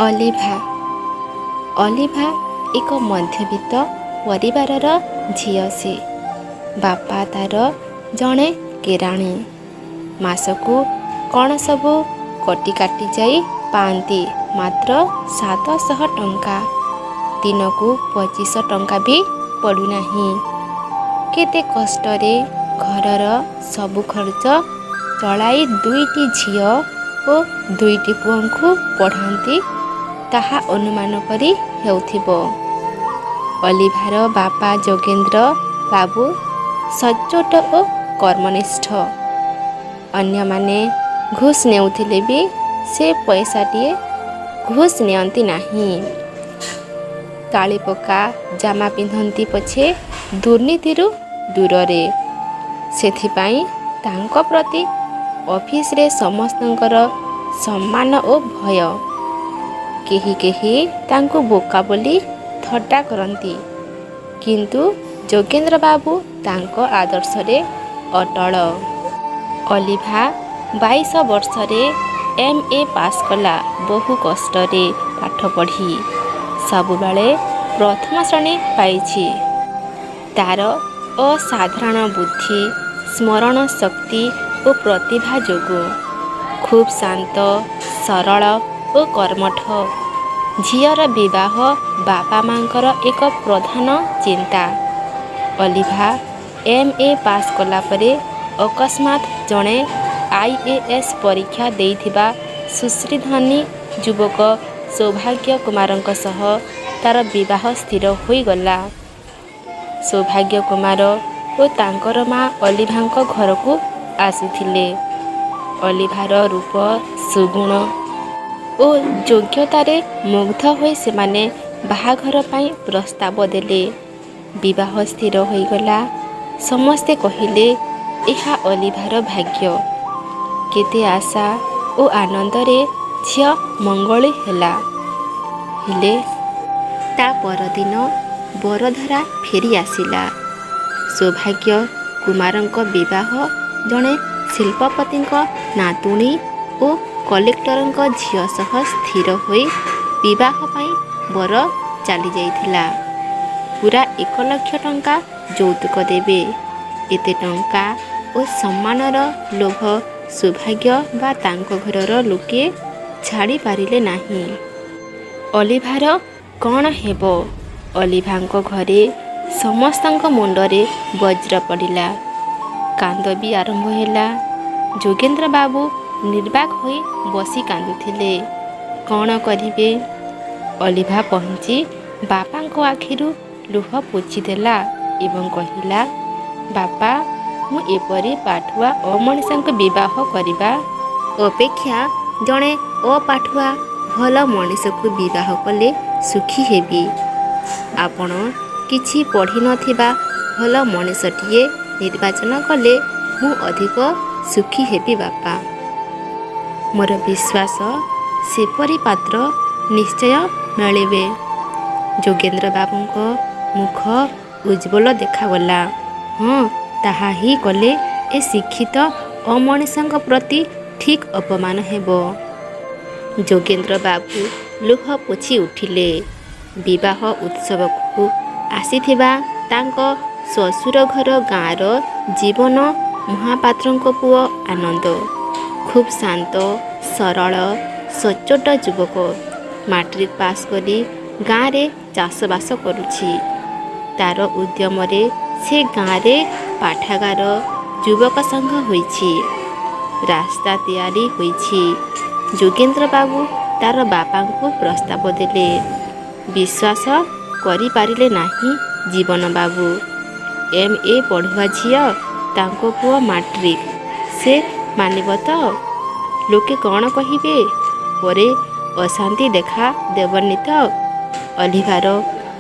ଅଲିଭା। ଅଲିଭା ଏକ ମଧ୍ୟବିତ୍ତ ପରିବାରର ଝିଅ ସେ। ବାପା ତା'ର ଜଣେ କେରାଣୀ। ମାସକୁ କ'ଣ ସବୁ କଟି କାଟି ଯାଇ ପାଆନ୍ତି ମାତ୍ର 700 ଟଙ୍କା। ଦିନକୁ 25 ଟଙ୍କା ବି ପଡ଼ୁନାହିଁ। କେତେ କଷ୍ଟରେ ଘରର ସବୁ ଖର୍ଚ୍ଚ ଚଳାଇ ଦୁଇଟି ଝିଅ ଓ ଦୁଇଟି ପୁଅଙ୍କୁ ପଢ଼ାନ୍ତି, ତାହା ଅନୁମାନ କରି ହେଉଥିବ। ଅଲିଭାର ବାପା ଯୋଗେନ୍ଦ୍ର ବାବୁ ସଚ୍ଚୋଟ ଓ କର୍ମନିଷ୍ଠ। ଅନ୍ୟମାନେ ଘୁସ୍ ନେଉଥିଲେ ବି ସେ ପଇସାଟିଏ ଘୁସ୍ ନିଅନ୍ତି ନାହିଁ। ତାଳିପକା ଜାମା ପିନ୍ଧନ୍ତି ପଛେ ଦୁର୍ନୀତିରୁ ଦୂରରେ। ସେଥିପାଇଁ ତାଙ୍କ ପ୍ରତି ଅଫିସରେ ସମସ୍ତଙ୍କର ସମ୍ମାନ ଓ ଭୟ। କେହି କେହି ତାଙ୍କୁ ବୋକା ବୋଲି ଥଟ୍ଟା କରନ୍ତି। କିନ୍ତୁ ଯୋଗେନ୍ଦ୍ରବାବୁ ତାଙ୍କ ଆଦର୍ଶରେ ଅଟଳ। ଅଲିଭା 22 ବର୍ଷରେ ଏମ୍. ଏ. ପାସ୍ କଲା ବହୁ କଷ୍ଟରେ ପାଠ ପଢ଼ି। ସବୁବେଳେ ପ୍ରଥମ ଶ୍ରେଣୀ ପାଇଛି। ତା'ର ଅସାଧାରଣ ବୁଦ୍ଧି, ସ୍ମରଣ ଶକ୍ତି ଓ ପ୍ରତିଭା ଯୋଗୁଁ। ଖୁବ୍ ଶାନ୍ତ, ସରଳ ଓ କର୍ମଠ। ଝିଅର ବିବାହ ବାପା ମାଆଙ୍କର ଏକ ପ୍ରଧାନ ଚିନ୍ତା। ଅଲିଭା ଏମ୍. ଏ. ପାସ୍ କଲାପରେ ଅକସ୍ମାତ୍ ଜଣେ I. A. S. ପରୀକ୍ଷା ଦେଇଥିବା ସୁଶ୍ରୀଧନୀ ଯୁବକ ସୌଭାଗ୍ୟ କୁମାରଙ୍କ ସହ ତା'ର ବିବାହ ସ୍ଥିର ହୋଇଗଲା। ସୌଭାଗ୍ୟ କୁମାର ଓ ତାଙ୍କର ମା ଅଲିଭାଙ୍କ ଘରକୁ ଆସିଥିଲେ। ଅଲିଭାର ରୂପ, ସୁଗୁଣ ଓ ଯୋଗ୍ୟତାରେ ମୁଗ୍ଧ ହୋଇ ସେମାନେ ବାହାଘର ପାଇଁ ପ୍ରସ୍ତାବ ଦେଲେ। ବିବାହ ସ୍ଥିର ହୋଇଗଲା। ସମସ୍ତେ କହିଲେ, ଏହା ଅଲିଭାର ଭାଗ୍ୟ। କେତେ ଆଶା ଓ ଆନନ୍ଦରେ ଝିଅ ମଙ୍ଗଳୀ ହେଲା। ହେଲେ ତା' ପରଦିନ ବରଧରା ଫେରି ଆସିଲା। ସୌଭାଗ୍ୟ କୁମାରଙ୍କ ବିବାହ ଜଣେ ଶିଳ୍ପପତିଙ୍କ ନାତୁଣୀ ଓ କଲେକ୍ଟରଙ୍କ ଝିଅ ସହ ସ୍ଥିର ହୋଇ ବିବାହ ପାଇଁ ବର ଚାଲିଯାଇଥିଲା। ପୂରା 1 ଲକ୍ଷ ଟଙ୍କା ଯୌତୁକ ଦେବେ। ଏତେ ଟଙ୍କା ଓ ସମ୍ମାନର ଲୋଭ ସୌଭାଗ୍ୟ ବା ତାଙ୍କ ଘରର ଲୋକେ ଛାଡ଼ି ପାରିଲେ ନାହିଁ। ଅଲିଭାର କ'ଣ ହେବ? ଅଲିଭାଙ୍କ ଘରେ ସମସ୍ତଙ୍କ ମୁଣ୍ଡରେ ବଜ୍ର ପଡ଼ିଲା। କାନ୍ଦ ବି ଆରମ୍ଭ ହେଲା। ଯୋଗେନ୍ଦ୍ରବାବୁ ନିର୍ବାକ୍ ହୋଇ ବସି କାନ୍ଦୁଥିଲେ। କ'ଣ କରିବେ? ଅଲିଭା ପହଞ୍ଚି ବାପାଙ୍କ ଆଖିରୁ ଲୁହ ପୋଛିଦେଲା ଏବଂ କହିଲା, "ବାପା, ମୁଁ ଏପରି ପାଠୁଆ ଅମଣିଷଙ୍କୁ ବିବାହ କରିବା ଅପେକ୍ଷା ଜଣେ ଅପାଠୁଆ ଭଲ ମଣିଷକୁ ବିବାହ କଲେ ସୁଖୀ ହେବି। ଆପଣ କିଛି ପଢ଼ି ନ ଥିବା ଭଲ ମଣିଷଟିଏ ନିର୍ବାଚନ କଲେ ମୁଁ ଅଧିକ ସୁଖୀ ହେବି ବାପା। ମୋର ବିଶ୍ୱାସ, ସେପରି ପାତ୍ର ନିଶ୍ଚୟ ମିଳିବେ।" ଯୋଗେନ୍ଦ୍ରବାବୁଙ୍କ ମୁଖ ଉଜ୍ଜ୍ୱଳ ଦେଖାଗଲା। ହଁ, ତାହା ହିଁ କଲେ ଏ ଶିକ୍ଷିତ ଅମଣିଷଙ୍କ ପ୍ରତି ଠିକ୍ ଅପମାନ ହେବ। ଯୋଗେନ୍ଦ୍ରବାବୁ ଲୁହ ପୋଛି ଉଠିଲେ। ବିବାହ ଉତ୍ସବକୁ ଆସିଥିବା ତାଙ୍କ ଶ୍ୱଶୁରଘର ଗାଁର ଜୀବନ ମହାପାତ୍ରଙ୍କ ପୁଅ ଆନନ୍ଦ। ଖୁବ୍ ଶାନ୍ତ, ସରଳ, ସଚ୍ଚୋଟ ଯୁବକ। ମାଟ୍ରିକ ପାସ୍ କରି ଗାଁରେ ଚାଷବାସ କରୁଛି। ତା'ର ଉଦ୍ୟମରେ ସେ ଗାଁରେ ପାଠାଗାର, ଯୁବକ ସଂଘ ହୋଇଛି। ରାସ୍ତା ତିଆରି ହୋଇଛି। ଯୋଗେନ୍ଦ୍ରବାବୁ ତା'ର ବାପାଙ୍କୁ ପ୍ରସ୍ତାବ ଦେଲେ। ବିଶ୍ୱାସ କରିପାରିଲେ ନାହିଁ ଜୀବନବାବୁ। ଏମ୍. ଏ. ପଢ଼ୁଆ ଝିଅ, ତାଙ୍କ ପୁଅ ମାଟ୍ରିକ। ସେ ମାନିବ ତ? ଲୋକେ କ'ଣ କହିବେ? ପରେ ଅଶାନ୍ତି ଦେଖା ଦେବନି ତ? ଅଲିଭାର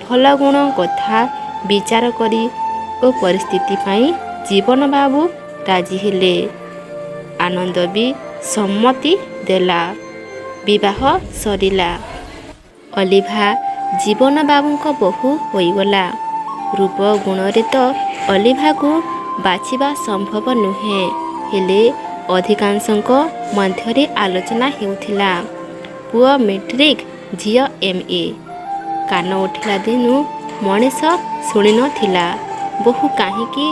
ଭଲ ଗୁଣ କଥା ବିଚାର କରି ଓ ପରିସ୍ଥିତି ପାଇଁ ଜୀବନବାବୁ ରାଜି ହେଲେ। ଆନନ୍ଦ ବି ସମ୍ମତି ଦେଲା। ବିବାହ ସରିଲା। ଅଲିଭା ଜୀବନବାବୁଙ୍କ ବୋହୂ ହୋଇଗଲା। ରୂପ ଗୁଣରେ ତ ଅଲିଭାକୁ ବାଛିବା ସମ୍ଭବ ନୁହେଁ। ହେଲେ ଅଧିକାଂଶଙ୍କ ମଧ୍ୟରେ ଆଲୋଚନା ହେଉଥିଲା, ପୁଅ ମେଟ୍ରିକ ଝିଅ ଏମ୍. ଏ. କାନ ଉଠିଲା ଦିନୁ ମଣିଷ ଶୁଣି ନ ଥିଲା। ବୋହୂ କାହିଁକି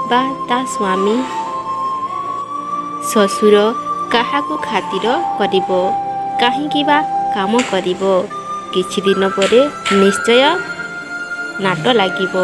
ବା ତା ସ୍ୱାମୀ? ଶ୍ୱଶୁର କାହାକୁ ଖାତିର କରିବ? କାହିଁକି ବା କାମ କରିବ? କିଛିଦିନ ପରେ ନିଶ୍ଚୟ ନାଟ ଲାଗିବ।